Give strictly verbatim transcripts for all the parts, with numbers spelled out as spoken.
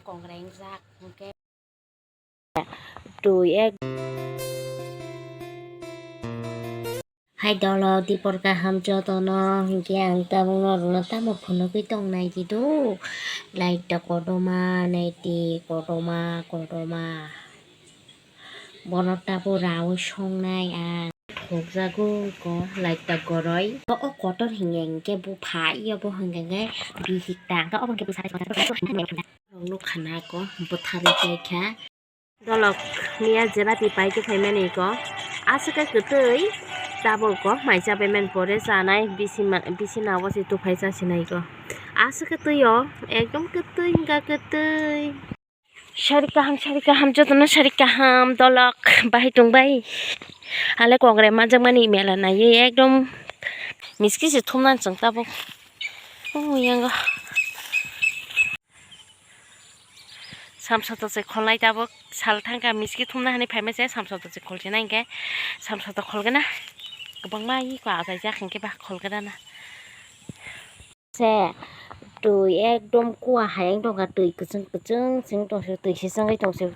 Kongreng jak hwnkhe twi ek. Hai dolo dipor kaham jotono, hwnkhe ang tabuk norokno tamo phunugwi tongnai di do. Light da kotorma, naidi kotorma, kotorma. Bono tabuk raui songnai ang. Thokjago ko light da goroi. O, o kotor hinkhe, hinkhe bo phai, obo hinkhe bihik ta. Hwnkhe obo hinkhe bwsa. Nukha na ko bwtharwi kaikha. Dolok miya jelapi paikhe phaimani ko. Aswk khe kwtwi tabuk ko mai chabaimani pore chanai bisi ma-, bisi nago se tuphai chasinai ko. Aswk khe twi o ekdom kwtwi wngkha kwtwi. Sari kaham, sari kaham, jotono sari kaham, dolok bahai tongbai. Ale kongrai manjakmani mela naiwi ekdom miski se thumnang chwng tabuk. O yango. Samsokto se kholnai tabuk sal thangkha miski thumna hinwi phaima se samsokto se kholsinai hinkhe samsokto kholgana kwbangma iko achaijak hinkhe ba kholgana na. Se twi ekdom kuwa hai wng tongkha, twi kwchwng kwchwng se wng tongse, twi se chwngwi tongse.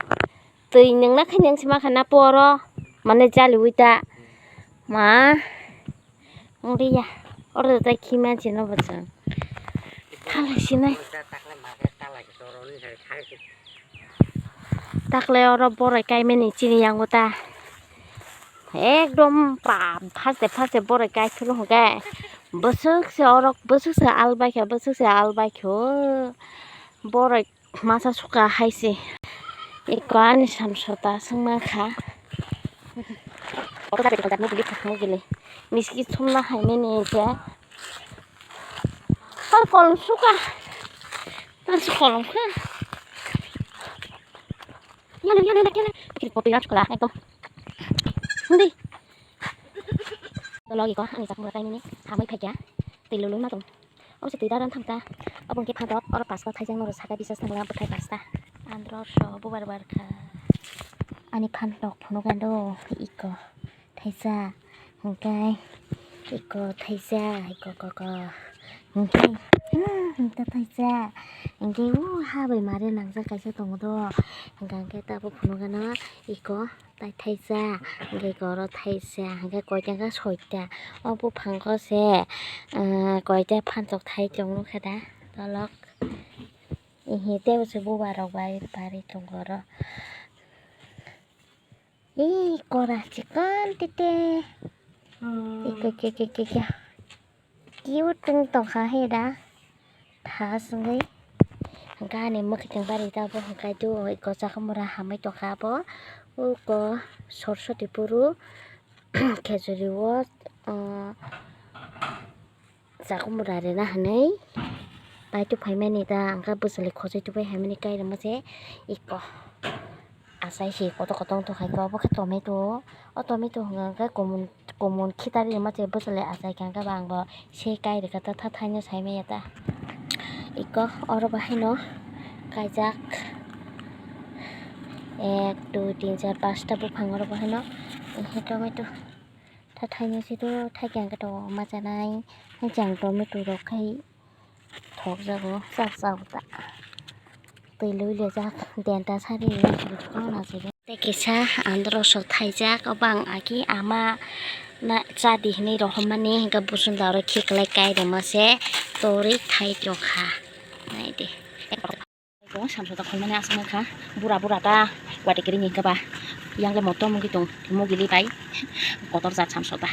Twi nwngna khe nwng se makha na poro mane jaliwi ta ma wngriya. Oro da khima chino bo chwng thalai sinai. Takle oro borai kaimani chini yango ta. Ekdom pa phaste phaste borai kai phuru hwnkhe bwswk se oro bwswk se albaikha bwswk se albaikha o borai masa suka hai se. Eko ani samsokta swngma kha. Miski thumna hai mini je. Tar kolom suka. Tar su kolom kha. Yalo, yalo, yalo, yalo. Kiri kopi ram sukla, ekdom. Hindi. Tolo iko, ani chakmura kainini, hamai phaikya. Twi lului ma tong. Obo se twi daran thangta. Obo hwnkhe phantok, oro pasta thaijak noro saka bisas thangla bwthai pasta. Andro so bubar barkha. Ani phantok phunuk ando iko. Thaisa, hwnkhe iko thaisa, iko koko. Hwnkhe, hmm, hwnkhe thaisa. Hwnkhe o ha bai mare nangjak kaisa tongo do. Hwnkhe, hwnkhe tabuk phunukgano iko tai thaisa. Hwnkhe iko oro thaisa. Hwnkhe koita hwnkhe soita. O buphango se, ah, koita phantok thai tongo khe da. Tolok. Ehe, tei se bubar rok bai pari tongo oro. Ee, kora chikon tete. Hmm. Iko, ke, ke, ke, ke. Cute wng tongkha he da. Tha swngwi. Hwnkhe ani mwkhwtwng bari tabuk hwnkhe do iko chakhwmura hamwi tongkha abo. Uko Soroswati puru khejuri o, uh, Chakhwmura rina hinwi paitwi phaimani da, hwnkhe bwchwlwi khojoi tubui haimani kairima se iko. Achai se kotor kotor wngtongkha iko, obo khe tomato. O tomato hwnka hwnkhe kumun, kumun khitari rima se bwchwlwi achaikha, hwnkhe ba ang bo se kairikha ta, tha thaino saimanya ta. Iko oro bahaino kaijak ek, dui, tin, char, pasta buphang oro bahaino, ehe, tomato. Tha thaino se do, thaikhe hwnkhe to ma chanai. Hai chang tomato rok khai thokjago, chak chak ta. Twi lui lejak, denta sari rok na se. Tei kisa andro sok thaijak, obo ang aki ama na chadi hinwi rohormani, hwnkhe busunda oro khiklai kairima se torwi thai tongkha. Naidi. Eko samsokta kholmani aswk nangkha, bura bura ta, wati kwrwini hwnkhe ba, yang le motom wngwi tong, mugili bai kotor jat samsokta.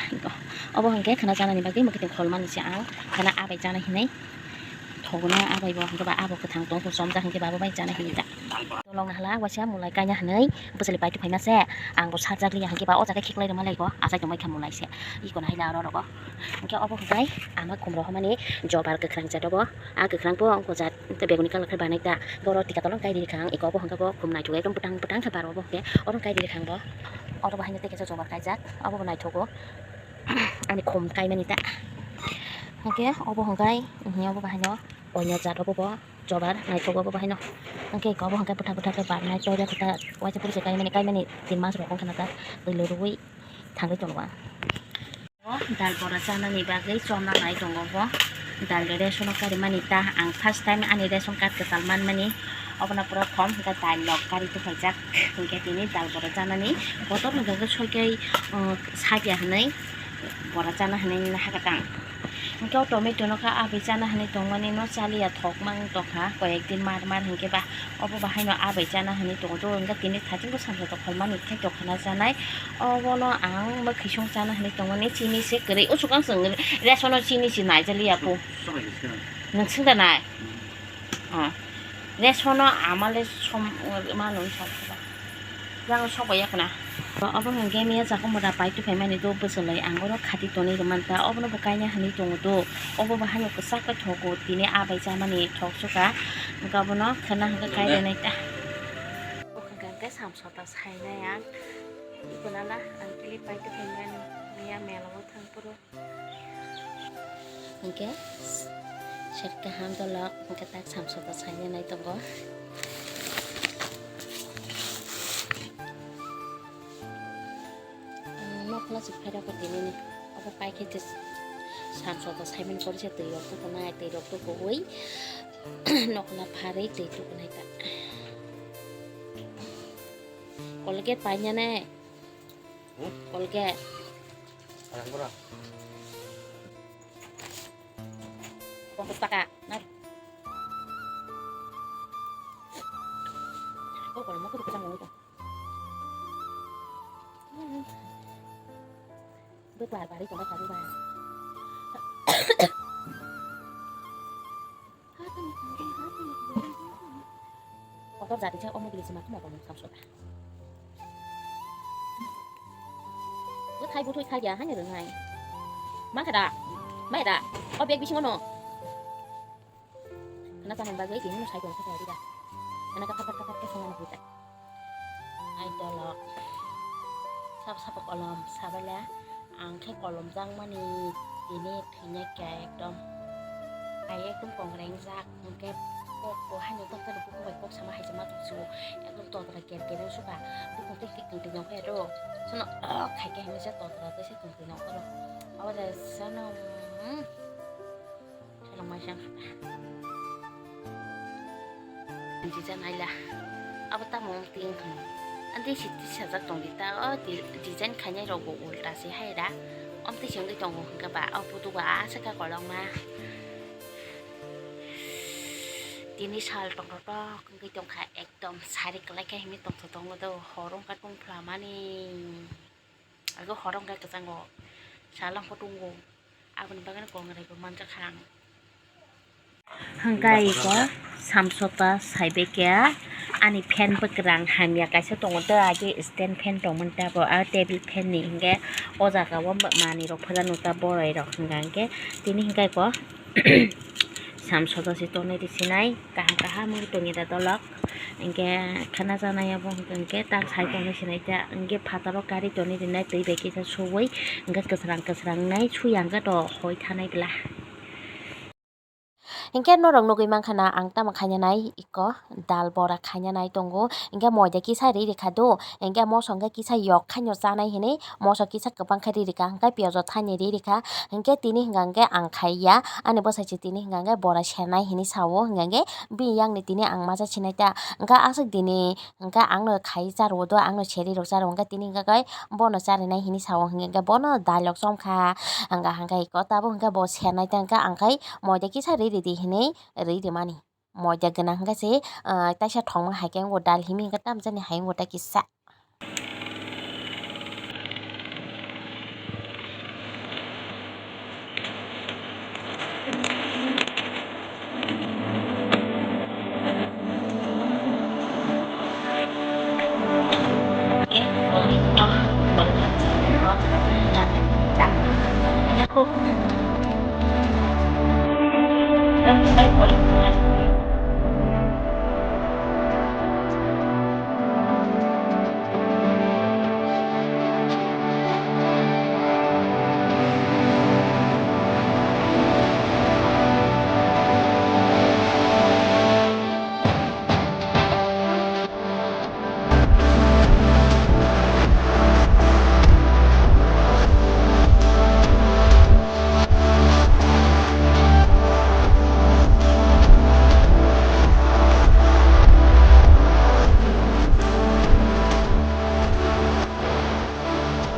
Obo hwnkhe khwna chanani bagwi mwkhwtwng kholmani se ang, khwna abai chana hinwi thogono, abai bo hwnkhe ba abo kwthang tong, chomjak hwnkhe ba abo bai chana hinwi ta. Tolong hala waisa mulai kaina hinwi bwchwlwi paitwi phaima se, ang bo sarjak liya hwnkhe ba o jaga khiklai rwma lai bo achai tongbai kha mulai se, iko nahila oro rogo. Hwnkhe obo hwnkhe ang khum rohormani jobar kwkhwrang jat obo, a kwkhwrang bo wngkha jat. Tei beguni colour khe banai ta. Borok tika tolong kai rikha ang, eko obo hwnkhe bo khum naithok ekdom bwtang bwtang khe bar obo hwnkhe oro kai rikha ang bo. Oro bo haino tei kaisa jobar kaijak, obo bo naithogo. Ani khum kaimani ta. Hwnkhe obo hwnkhe, obo bo haino onya jat obo bo jobar naithogo obo bo haino. Hwnkhe eko obo hwnkhe bwthak bwthak khe barnai, toilet khe ta waisa pori se kaimani, kaimani tin mas rok wngkha na ta, twi lo rwui thangwi tongo ang. Dal bora chanani bagwi chomna nai tongo bo. Dal ration o karimani ta, ang first time ani ration card kwtal manmani. Obono pura thom hwnkhe dal lok kari tubukhaijak. Hwnkhe tini dal bora chanani kotor hwnkhe soikai, uh, sakya hwnwi bora chana hwnwi hakhe tang. Hwnkhe o tomato no kha abai chana hwnwi tongmani no chaliya thok mang tongkha koyek din mar mar hwnkhe ba obo bahaino abai chana hwnwi tongo. Hwnkhe tini thachingbo samsa tongkha mani khe tongkhana chanai. Obono ang mwkhwisong chana hwnwi tongmani chini se kwrwi. Usukang chwng ration o chini se naijaliya po. Nwng swngda nai? Oh. Ration no amale som, mano som. Yang sok bai yakna. Obo hwnkhe miya jaga mura pai tuphaimani do bwswlwi ang oro khati tonwi rwmanta. Obono bo kaina hwnwi tongo do. Obo bo haino kwchak khe thogo tini abai chamani thok suka. Hwnkhe obono khwna hwnkhe kai rwnai ta. Bo hwnkhe samsota sainai ang. Ikonala ang clip pai tuphaimani miya mela o thang phuru. Hwnkhe sat kaham dolok hwnkhe tak samsota sainai nai tongo. Nokla se phairok tini ni obo paikhe je samsota saimani pore se twi rok tukunai twi rok tukuwi nokla pharwi twi tukunai ta. Colgate painani. Hmm? Colgate. Parang kurang. Pokok taka. Nah. Kok kalau mau tuh kacang mau tuh. Hmm. Itu keluar bari coba cari bang. Kotor jati sa omo gili sima kuma kono samsota. Buthai buthai khaja hani rwnai. Ma khada. Mai da. O bag bisingo no. Khana tamo bagwi tini no sai tong khaja rida. Khana ka khapat khapat ke songna buta. Ai dolok. Sab sab kolom sabala. Ang khe kolom jangmani tini thwinai khe ekdom. Ai ekdom kongreng jak hwnkhe kok bo haino tokta rok bukhuk bai kok sama hai se ma tongsu ekdom totra ker ker wng suka bukhuk tei twi tong twi nong khe ro sono khai khe hwnwi se totra tei se tong twi nong khe ro abo de sono. Rwngmai se wngkha. Design aila. Abo tamo wng twi wng thang. Ante si tisajak tong di ta. O di-, design khainai rok bo ulta se hai da. Om twi se wngwi tongo hwnkhe ba. O putu ba aswk kha kolokma. Tini sal tongthok wngwi tongkha ekdom sari kwlai khe himwi tongthok tongo do. Hor wngkha tongphla mani. Abo hor wngkha kwchango. Sal wngkha tongo. Aboni bagwi kongrai bo manjakha ang. Hwnkhe iko samsota saibai khe ani fan bwkrang hamya kaisa tongo tei age stand fan tongmani tei bo ah table fan ni hwnkhe o jaga o manwi rok phela nukha boroi rok hwnkha hwnkhe tini hwnkhe iko samsota se tonwi rwsinai kaham kaham wngwi tongwi da dolok. Hwnkhe khana chanai abo hwnkhe tak sai tongwi sinai ta hwnkhe phataro kari tongwi rinai twi bai kisa suwi hwnkhe kwsrang kwsrang nai suya hwnkhe to hoi thanai bwla. Hwnkhe norok nugwi mankha na ang tamo khaina nai iko dal bora khaina nai tongo hwnkhe moida kisa ri rikha do hwnkhe moso hwnkhe kisa yok khaino chanai hinwi moso kisa kwbang khe ri rikha hwnkhe piyajo thaini ri rikha hwnkhe tini hwnkha hwnkhe ang khaiya ani bwsai se tini hwnkha hwnkhe bora senai hinwi sao hwnkha hwnkhe. Bini yakni tini ang masa sinai ta hwnkha aswk dini hwnkha ang no khai charwo do ang no seri rok charwo hwnkha tini hwnkha khe bono charinai hinwi sao hwnkha hwnkha bono dal rok chomkha hwnkha hwnkha iko tabuk hwnkha bo senai ta hwnkha ang khai moida kisa ri ridi hinwi ri rimani moida gwnang hwnkha se taisa thongma hai khe wngbo dal himi hwnkha tamjani hai wngbo ta kisa.